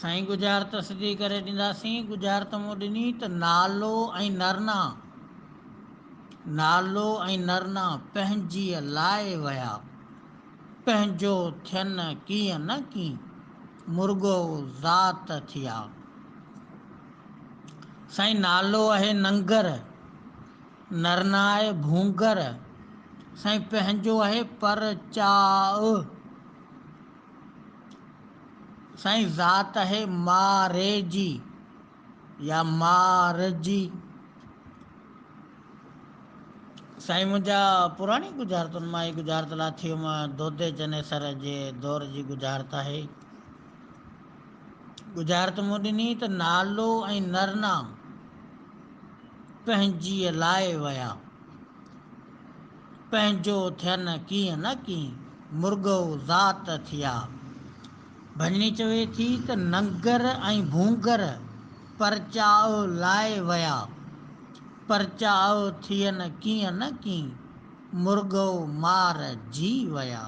سائين ڳجهارت سڌي ڪري ڏينداسين. ڳجهارت مون ڏني ته نالو ۽ نرنا، نالو ۽ نرنا پنهنجيء لاء ويا، پنهنجو ٿين ڪيئن نه ڪين، مرڳو ذات ٿيا. سائين نالو آهي ننگر، نرنا آهي ڀونگر، سائين پنهنجو آهي پرچاء. سائين ذات آهي ماري جي يا مار جي. سائين منهنجا پراڻي ڳجهارتن مان هي ڳجهارت لاٿي هيم دودي چنيسر جي دور جي ڳجهارت آهي. ڳجهارت مون ڏني ته نالو ۽ نرنا پنهنجيء لاء ويا. پنهنجو ٿين ڪيئن نه ڪين، مرڳو ذات ٿيا. ڀڃڻي چوي ٿي ته ننگر ۽ ڀونگر پرچاء لاء ويا، پرچاء ٿين ڪيئن نه ڪين، مرڳو مار جي ويا.